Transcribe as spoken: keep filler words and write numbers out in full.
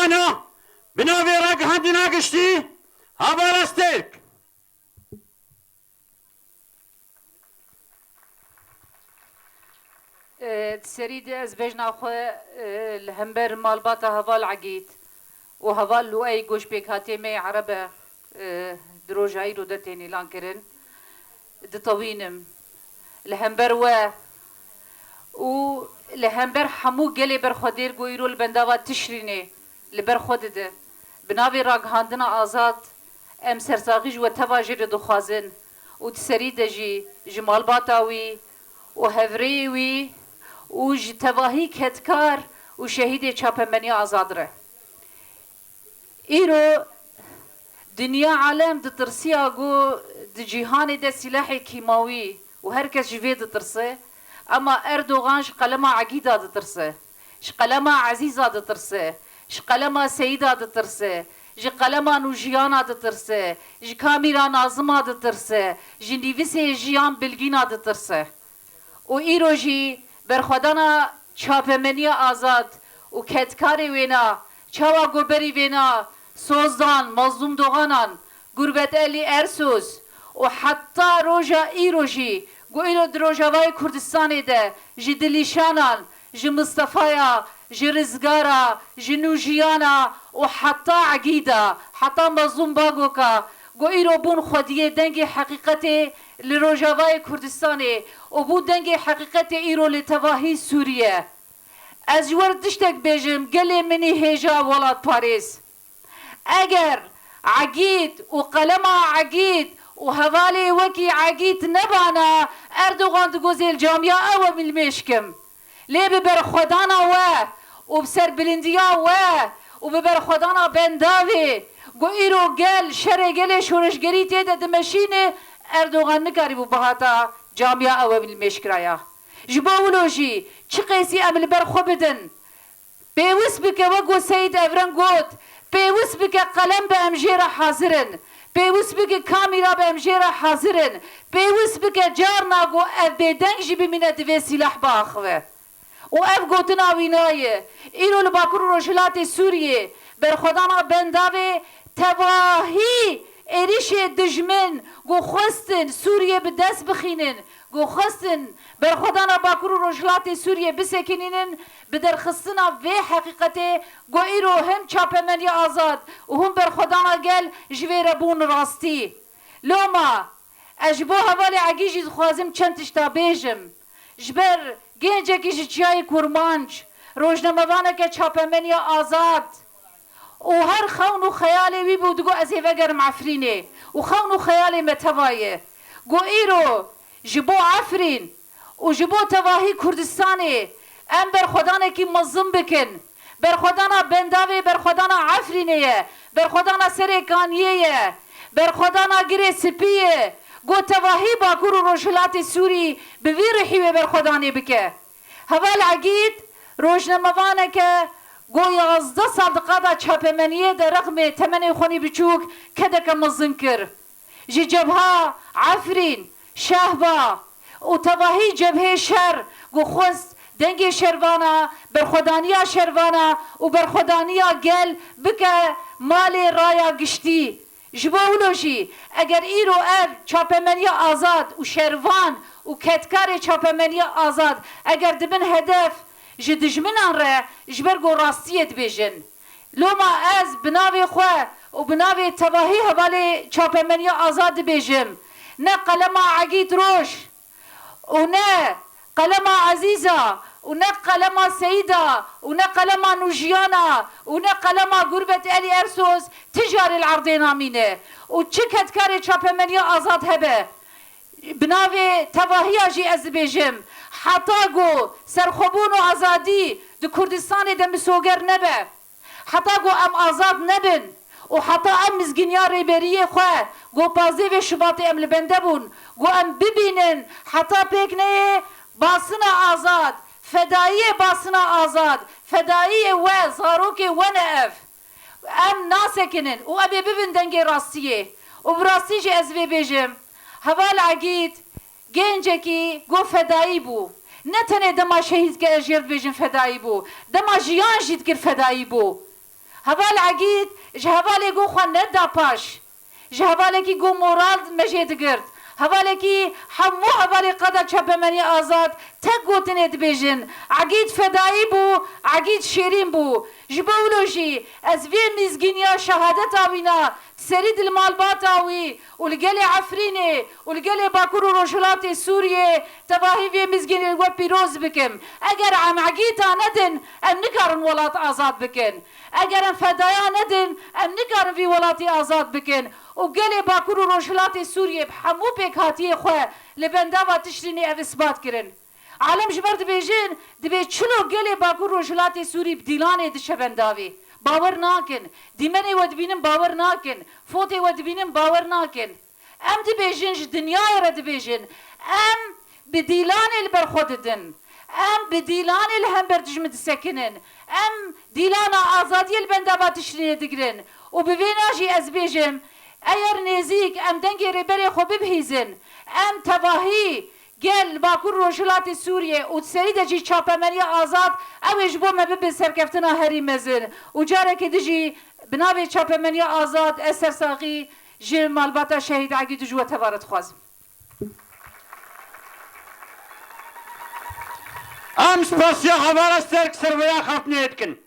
Bi navê ragihandina giştî, Heval Estêrk. E, di serî de ez bejna xwe, e, li hember malbata Heval Egîd û Heval Luey goşpêkhatiyê me yê Ereb e, e, di roja îro de tên îlan kirin, ditewînim. Li hember we û li hember hemû gelê berxwedêr ku îro li bendava Tişrînê li ber xwe dide. Bi navê ragihandina azad em sersaxî ji we teva jê re dixwazin û di serî de jî ji malbata wî û hevrêyê wî û ji tevahî kedkar û şehîdê çapemeniya azad re. Îro dinya alem ditirsiya ku di cîhanê de sîlehê kîmawî û her kes ji vê ditirse, ema Erdogan ji qelema Egîda ditirse, ji qelema Ezîza ditirse, ji qelema Seyîda ditirse, ji qelema Nûjiyana ditirse, ji Kamîra Nazima ditirse, ji nivîsê Jiyan Bilgîna ditirse. Û îro jî berxwedana çapemeniya azad û kedkarê wêna, çawa ku berî vêna Sozdan, Mazlûm Doxanan, Gurbet Elî Ersoz û heta roja îro jî, ku îro di Rojavayê Kurdistanê de ji Dilîşanan, ji Mistefaya, ji Rizgara, ji Nûjiyana û heta Egîda, heta Mazlûm Bagoka, ku îro bûn xwediyê dengê heqîqetê li Rojavayê Kurdistanê û bû dengê heqîqetê îro li tevahî Sûriye. Ez ji we re tiştek bêjim, gelê min î hêja welatparêz. Eger Egîd û qelema Egîd û hevalê wekî Egîd nebana, Erdogan digot ez ê li camiya ew e milmêş kim. Lê bi berxwedana we û bi serbilindiya we û bi berxwedana bendavê ku îro gel, şerê gelê şoreşgerî tê de dimeşîne, Erdogan nikarîbû bihata camiya ew e milmêş kiraya. Ji bo wilo jî çi qêsî em li ber xwe bidin, pêwist bike, wek ku Seyîd Evren got, pêwist bike qelem be em jê re hazir in, pêwist bike kamîra be em jê re hazir in, pêwist bike carna ku ev bêdeng jî bimîne divê sîleh biaxive. Û ev gotina wî nayê. Îro li Bakur û Rojhilatê Sûriyê berxwedana bendavê tevahî êrişê dijmin ku xwestin Sûriyê bi dest bixînin, ku xwestin berxwedana Bakur û Rojhilatê Sûriyê bisekinînin, bi derxistina vê heqîqetê ku îro him çapemeniya azad û him berxwedana gel ji vê re bûn rastî. Loma, ez ji bo hevalê Egî jî dixwazim çend tişta bêjim. Ji ber gencekî ji Çiyayê Kurmanc, rojnamevaneke çapemeniya azad û her xewn û xeyalê wî bû, digot, ez ê vegerim Efrînê û xewn û xeyalê me teva ye. Got, îro ji bo Efrîn û ji bo tevahî Kurdistanê em berxwedanekî mezin bikin. Berxwedana Bendavê berxwedana Efrînê ye, berxwedana Serê Kaniyê ye, berxwedana Girê Spî ye. Got tevahî Bakur û Rojhilatê Sûrî bi vî rihî wê berxwedanê bike. Heval Egîd rojnamevaneke got yazdeh sal di qada çapemeniyê de rexmê temenê xwe nî biçûk kedeke mezin kir. Ji cebha Efrîn, Şehba û tevahî cebhê şer ku xwest dengê şervana, berxwedaniya şervana û berxwedaniya gel bike malê raya giştî. Ji bo wilo jî eger îro ev çapemeniya azad û şervan û kedkarê çapemeniya azad eger dibin hedef ji dijminan re, ji ber ku rastiyê dibêjin. Loma ez bi navê xwe û bi navê tevahî hevalê çapemeniya azad dibêjim, ne qelema Egîd Roj û ne qelema Ezîza û ne qelema Seyîda û ne qelema Nûjiyana û ne qelema Gurbet Elî Ersoz ti carê li erdê namîne û çi kedkarê çapemeniya azad hebe. Bi navê tevahiya jî ez dibêjim, heta ku serxwebûn û azadî di Kurdistanê de misoger nebe, heta ku em azad nebin û heta em mizgîniya Rêberiyê xwe ku pazdeh vê Şubatê em li bende bûn, ku em bibînin, heta pêk neyê basina azad, fedayiyê basina azad, fedayiyê we, zarokê we ne ev. Em nasekinin û em ê bibin dengê rastiyê. Û bi rastî jî ez vê bêjim, Heval Egîd gencekî got fedayî bû. Ne tenê dema şehîd ke ez jê re dibêjim fedayî bû. Dema jiyan jî dikir fedayî bû. Heval Egîd ji hevalê ku xwe neda paş. Ji hevalekî ku moral me jê digirt. Hevalekî hemû hevalê qada çapemeniya azad tek gotinê dibêjin, Egîd fedayî bû, Egîd şêrîn bû. Ji bo wilo jî ez vê mizgîniya şehadeta wîna serî di li malbata wî û li gelê Efrînê û li gelê Bakur û Rojhilatê Sûriyê tevahî vê mizgînê we pîroz bikim. Eger em Egîta nedin, em nikarin welat azad bikin. Eger em fedaya nedin, em nikarin vî welatî azad bikin. Û gelê Bakur û Rojhilatê Sûriyê bi hemû pêkhatiyê xwe li bendava Tişrînê ev isbat kirin. Alem ji ber dibêjin, dibê çilo gelê Bakur Rojhilatê Sûrî bi dîlanê diçe bendavê. Bawer nakin. Dîmenê we dibînin bawer nakin. Fotê we dibînin bawer nakin. Em dibêjin, ji dinyayê re dibêjin. Em bi dîlanê li ber xwe didin. Em bi dîlanê li hember dijmin disekinin. Em dîlana azadiyê li bendava Tişrînê digirin. Û bi vêna jî ez bêjim, eyer nêzîk em dengê rêberê xwe bibihîzin, em tevahî gel Bakur Rojhilatê Sûriyê û di serî de jî çapemeniya azad, ew ê ji bo me bibe serkeftina herî mezin. Û carekê din jî bi navê çapemeniya azad ez sersaxî ji malbata Şehîd Egîd û ji we tevare dixwazim. Em spasiya hevala Sterk Serweya Xafneyê dikin.